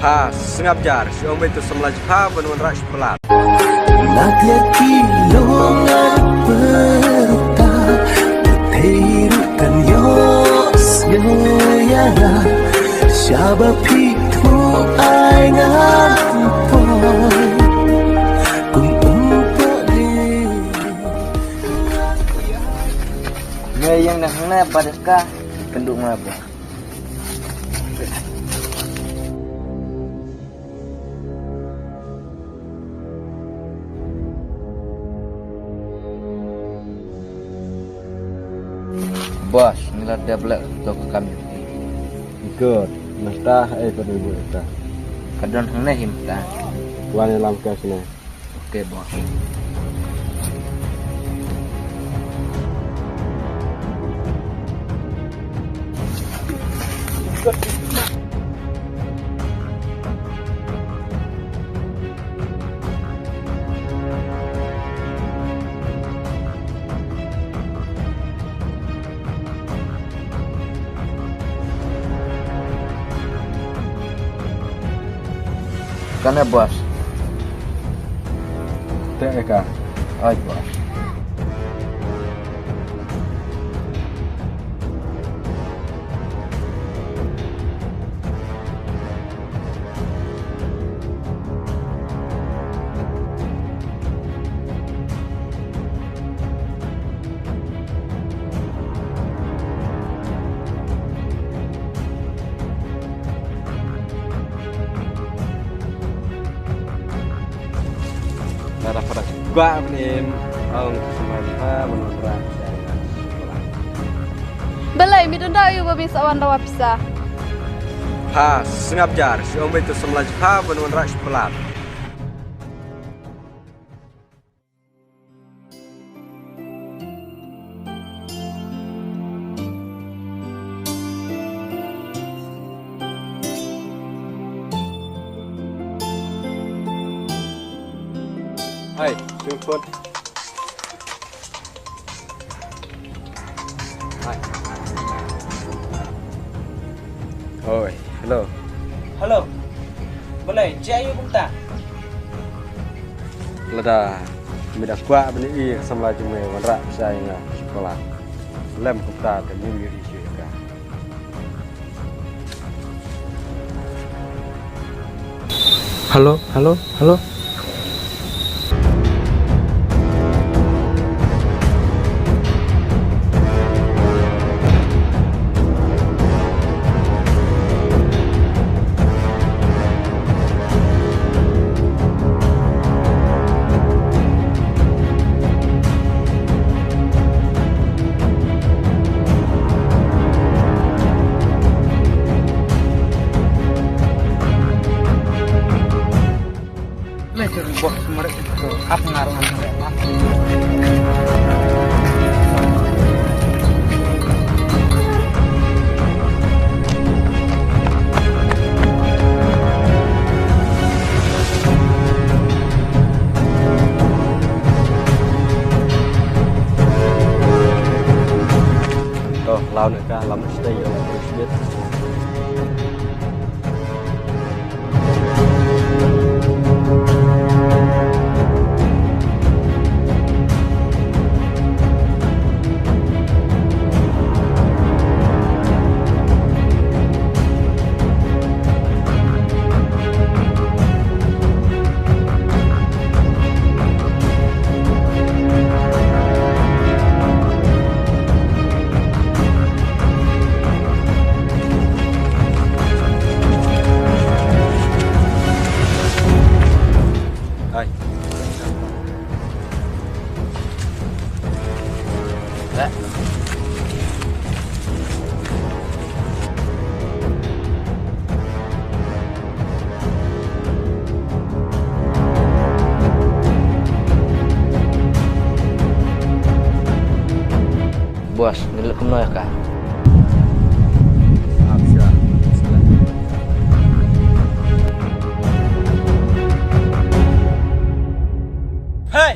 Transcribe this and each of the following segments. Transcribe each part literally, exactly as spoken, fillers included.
Ha, sngap jar, shu ong beit u samla jong pha ban wanrah sha palat. Na tiar ki long ai pyrta, thei ruh kan ïoh sngew ïa nga, shaba phi thmu ai ngan poi. Kum um poi. Nga ïeng na hangne bad ka kynduh nga ba. Boss, ngi la dep leh to ka kam. Good. Mynta eh pat ibu ta. Ka don hangne hi mynta. Wan ïalam ka sini. Ok, boss. Kane boss. Te eka. Ai boss. Lada pada kwah ban im, ong sngewbha ban wanrah. Balei me don da ïa u ba me sa wan dawa pisa? Ha, sngap jar, shu ong beit u samla jong pha ban wanrah sha palat. Hai, shu phone. Hai. Oi, hello. Hello. Balei, jia ïa kumta? Lada me da kwah ban ïohi ïa ka samla jong me wanrah pisa ïa nga sha palat. Lem kumta te ngim ïohi shuh ïa ka. Hello, hello, hello. To, law ne ka, lam ne stay, yo, stay. Hai. Boss, ngi leh kumno ïa ka? Hey!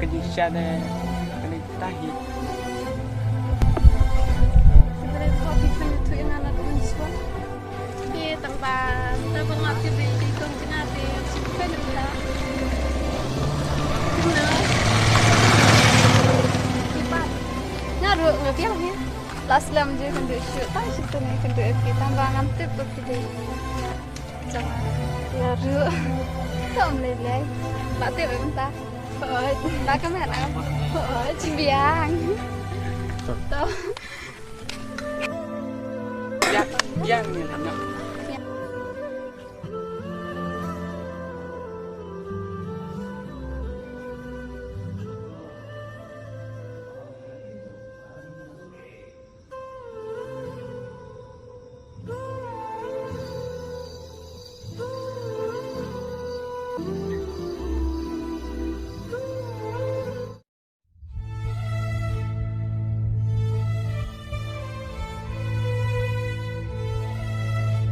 Ka jingshisha de kane tahi. Sebenarnya kau bikin itu yang anak teman sekolah. Di tempat, tempat ngaji di, di kong jingati, suka juga. Benar. Cepat. Nga ruh, nga biar ni. Last lam je kan duk shoot, tak shoot tu ni kan duk F K tambah ngam tip F K deh. Jangan. Nga ruh. Tak meleleh. Bak tip entah. Hoi. Bak kamera. Hoi. Biang. Tahu. Biang, biang ni lah nak.